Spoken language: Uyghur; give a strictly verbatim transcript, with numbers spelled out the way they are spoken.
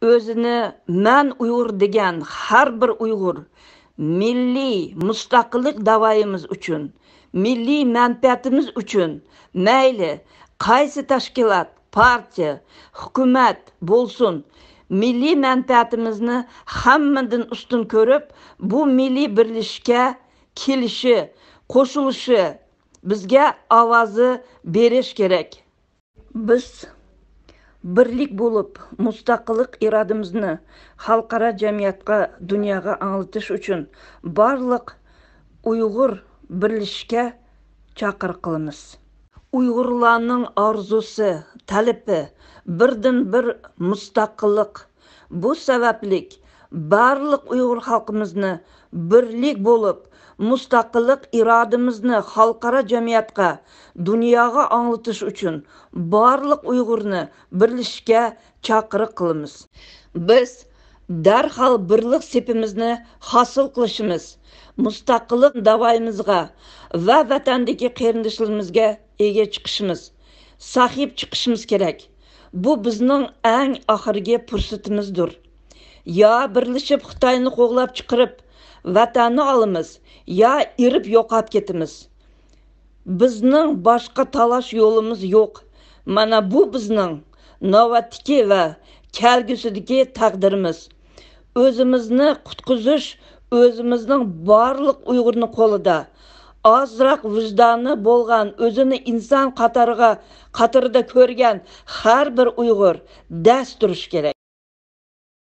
ئۆزىنى مەن ئۇيغۇر دېگەن ھەر بىر ئۇيغۇر مىللىي مۇستەقىللىق داۋايىمىز ئۈچۈن، مىللىي مەنپەئەتىمىز ئۈچۈن، مەيلى قايسى تەشكىلات، پارتىيە، ھۆكۈمەت بولسۇن، مىللىي مەنپەئەتىمىزنى ھەممىدىن ئۈستۈن كۆرۈپ، بۇ مىللىي بىرلىشىشكە كېلىشى، قوشۇلۇشى، بىزگە ئاۋازى بېرىش كېرەك. بىز بىرلىك بولۇپ، مۇستەقىللىق ئىرادىمىزنى خەلقئارا جەمئىيەتكە، دۇنياغا ئاڭلىتىش ئۈچۈن بارلىق ئۇيغۇر بىرلىشىشكە چاقىرىق قىلىمىز. ئۇيغۇرلارنىڭ ئارزۇسى، تەلىپى بىردىنبىر مۇستەقىللىق. بۇ سەۋەبلىك بارلىق ئۇيغۇر خەلقىمىزنى بىرلىك بولۇپ، مۇستەقىللىق ئىرادىمىزنى خەلقئارا جەمئىيەتكە، دۇنياغا ئاڭلىتىش ئۈچۈن بارلىق ئۇيغۇرنى بىرلىشىشكە چاقىرىق قىلىمىز. بىز دەرھال بىرلىك سېپىمىزنى ھاسىل قىلىشىمىز، مۇستەقىللىق داۋايىمىزغا ۋە ۋەتەندىكى قېرىنداشلىرىمىزغا ئىگە چىقىشىمىز، ساھىب چىقىشىمىز كېرەك. بۇ بىزنىڭ ئەڭ ئاخىرقى پۇرسىتىمىزدۇر. يا بىرلىشىپ خىتاينى قوغلاپ چىقىرىپ، ۋەتەننى ئالىمىز، يا ئېرىپ يوقاپ كېتىمىز. بىزنىڭ باشقا تالاش يولىمىز يوق. مانا بۇ بىزنىڭ نۆۋەتتىكى ۋە كەلگۈسىدىكى تەقدىرىمىز. ئۆزىمىزنى قۇتقۇزۇش ئۆزىمىزنىڭ بارلىق ئۇيغۇرنىڭ قولىدا. ئازراق ۋىجدانى بولغان، ئۆزىنى ئىنسان قاتارىغا، قاتارىدا كۆرگەن ھەر بىر ئۇيغۇر دەس تۇرۇشى كېرەك.